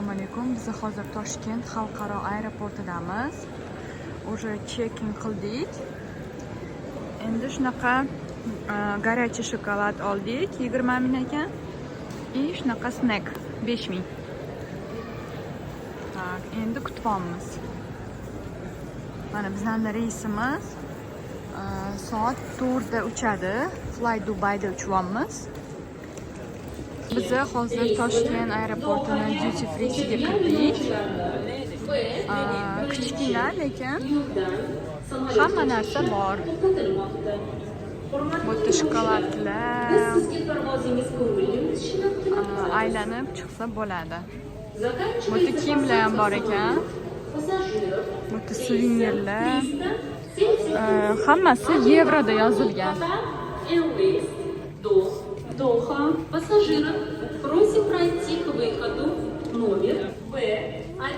Assalomu alaykum. Biz hozir Toshkent xalqaro aeroportidamiz. Уже check-in qildik. Endi shunaqa горячий shokolad oldik, 20 ming ekan. И shunaqa snack 5 ming. Так, endi kutyapmiz. Mana bizning reysimiz soat 4 da uchadi. Fly Dubayda uchyapmiz. Biz hozir Toshkent aeroportini duty freesiga kirdik. Kichkina, lekin hamma narsa bor. Bu yerda shokoladlar, aylanib chiqsa bo'ladi. Bu yerda kiyimlar ham bor ekan. Bu yerda suvenirlar. Hammasi yevroda yozilgan. Доха. Пассажиров просим пройти к выходу номер Б1.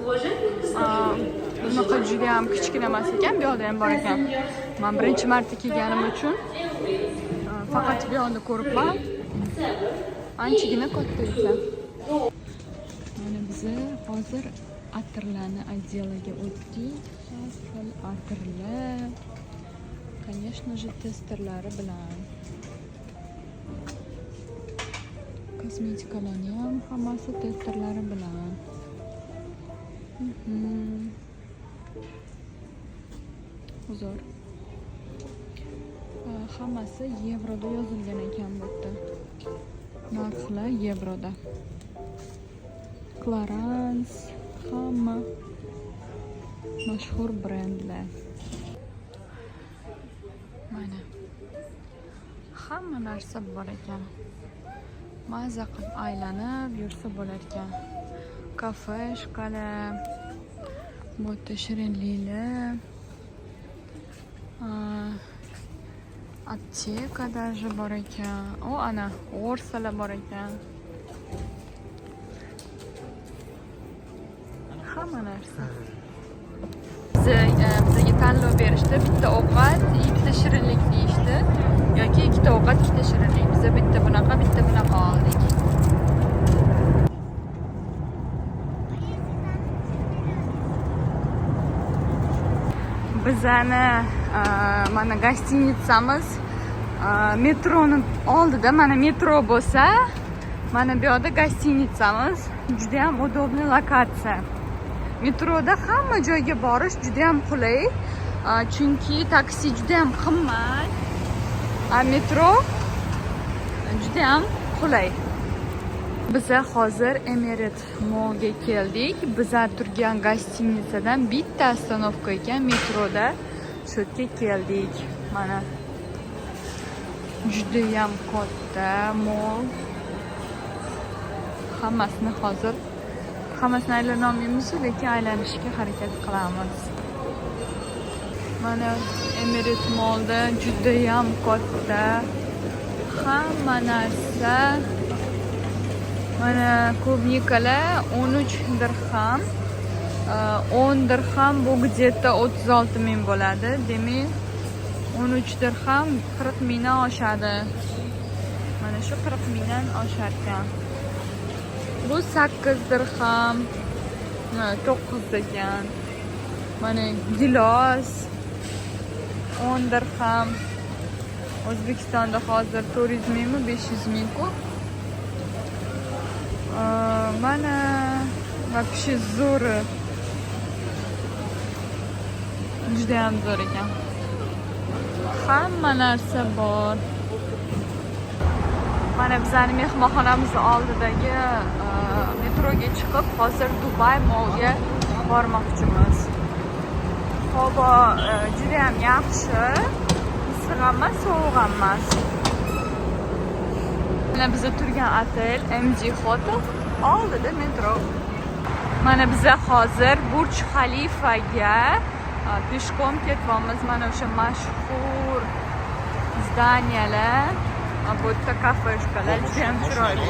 Уважаемые пассажиры, Bunaqa juda ham kichkina emas ekan, bu yoqda ham bor ekan. Man birinchi marta kelganim uchun faqat bu yoqni ko'ribman. Anchagina katta ekan. Mana biza hozir atirlarni отдел iga o'tdik. Har xil atirlar, конечно же, testerlari bilan. Kosmetikalarni ham hammasi testerlari bilan. Zo'r. Hammasi yevroda yozilgan ekan bu yerda. Narxlar yevroda. Clarins, hamma mashhur brendlar. Mana. Hamma narsa bor ekan. Maza qilib aylanib yursa bo'lar ekan. Кафешка lar, bu yerda shirinliklar, apteka даже bor ekan. O, ana, orsalar bor ekan. Hamma narsa. Bizga tanlov berishdi. Bitta ovqat, bitta shirinlik deyishdi. Yoki ikkita ovqat, ikkita shirinlik. Biza bitta bunaqa, bitta bunaqa oldik. Bizani mana гостиница miz metroni oldida, mana metro bo'lsa, mana bu yoqda гостиница miz. Juda ham удобный lokatsiya. Metroda hamma joyga borish juda ham qulay, chunki taksi juda ham qimmat, a metro juda ham qulay. Biza hozir Emirates Mallga keldik. Biza turgan гостиница dan bitta остановка ekan metroda. Shu yerga keldik. Mana judayam katta mall. Hammasini hozir hammasini aylana olmaymiz, lekin aylanishga harakat qilamiz. Mana Emirates Mallda judayam katta hamma narsa. Mana клубника lar 13 dirham. 10 dirham bu где-то 36 ming bo'ladi. Demak, 13 dirham 40 mingdan oshadi. Mana shu 40 mingdan oshar ekan. Bu 8 dirham, 9 ekan. Mana gilos 10 dirham. O'zbekistonda hozir 400 mingmi, 500 ming-ku. Mana вообще zo'ri. Juda ham zo'r ekan. Hamma narsa bor. Mana bizning mehmonxonamiz oldidagi metroga chiqib, hozir Dubay Mallga bormoqchimiz. Havo juda ham yaxshi. Issiq emas, sovuq emas. Mana biza turgan otel MG Hotel oldida metro. Mana biza hozir Burj Xalifaga пешком ketyapmiz. Mana o'sha mashhur здания lar, bu yerda кафешка lar juda ham chiroyli.